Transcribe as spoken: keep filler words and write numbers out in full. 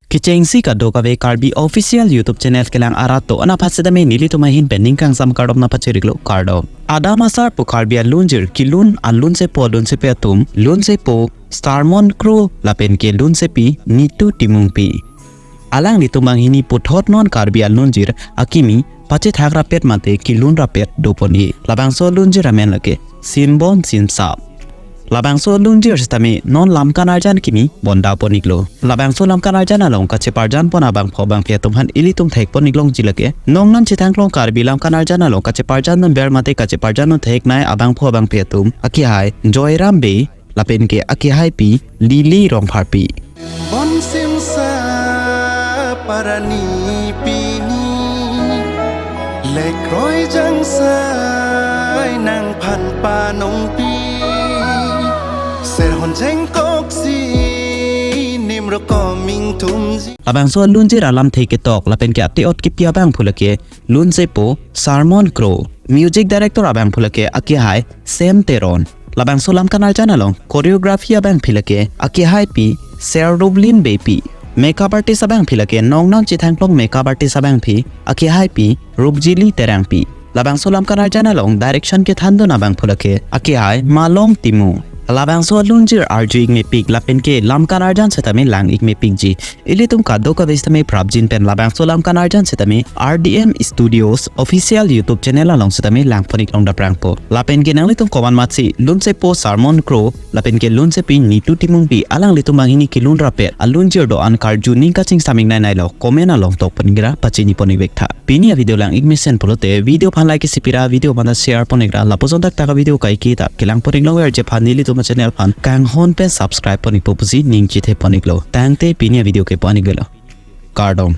Kechengsi kadokave Karbi Official YouTube Channel kelang arat do-an aphan setame nelitum ahin pen ning kangsam kardom nangpachiriklo, kardom. Adam asar pu Karbi alunjir kelun alunsepo alunsepi atum, lunsepo Sermon Kro lapen ke lunsepi Nitu Timungpi. Alanglitum banghini puthot non Karbi alunjir akimi pachethak rapet mate kelun rapet doponji. Labangso alunjir amen lake Sinbon Sinsap. Labangso alunjir setame non lamkan arjan kimi bondaponiklo. Labangso lamkan arjan along kacheparjanpon abangpho abangphi atum aphan ilitum thekponiklongji lake, nongnam chethanglong Karbi lamkan arjan along kacheparjandun ber mate kacheparjandun theknei abangpho abangphi atum akehai Joyram Bey lapen ke akehaipi Lily Rongpharpi. Bonsim sa parani pini, lekroi jangsai nangphan panongpi, serhon jengkoksi nimro koming thumji. Labangso alunjir alamthe ketok lapen ke ate-ot kipi abangphu lake lunsepo Sermon Kro. Music director abangphu lake akehai Sem Teron. Labangso lamkan arjan along choreography abangphi lake akehaipi Serdublin Beypi. Makeup artist abangphi lake nongnam chethanglong makeup artist abangphi akehaipi Rupjili Terangpi. Labangso lamkan arjan along direction kethandun abangphu lake akehai Malom Timung. Labangso alunjir arju-ik mepik lapen ke lamkan arjan setame lang-ik mepikji. Ilitum kadokave setame prapjin pen labangso lamkan arjan setame R D M Studios Official YouTube Channel along setame langponiklong daprangpo. Lapen ke nanglitum komat matsi lunsepo Sermon Kro lapen ke lunsepi Nitu Timungpi alanglitum banghini kelun rapet alunjir do-an karju ning kachingsamik nai nailo, comment along tokponikra pachiniponik vektha. Pini avideo lang-ik mesen pulote video aphan like isi pira, video aphan ta share ponikra, lapuson thakthak avideo kaike ta kelangponiklong verji aphan nelitum achannel aphan kanghon pen subscribe ponikpo pusi ning chitheponiklo. Tangte pini avideo ke pu-an ikvelo. Kardom.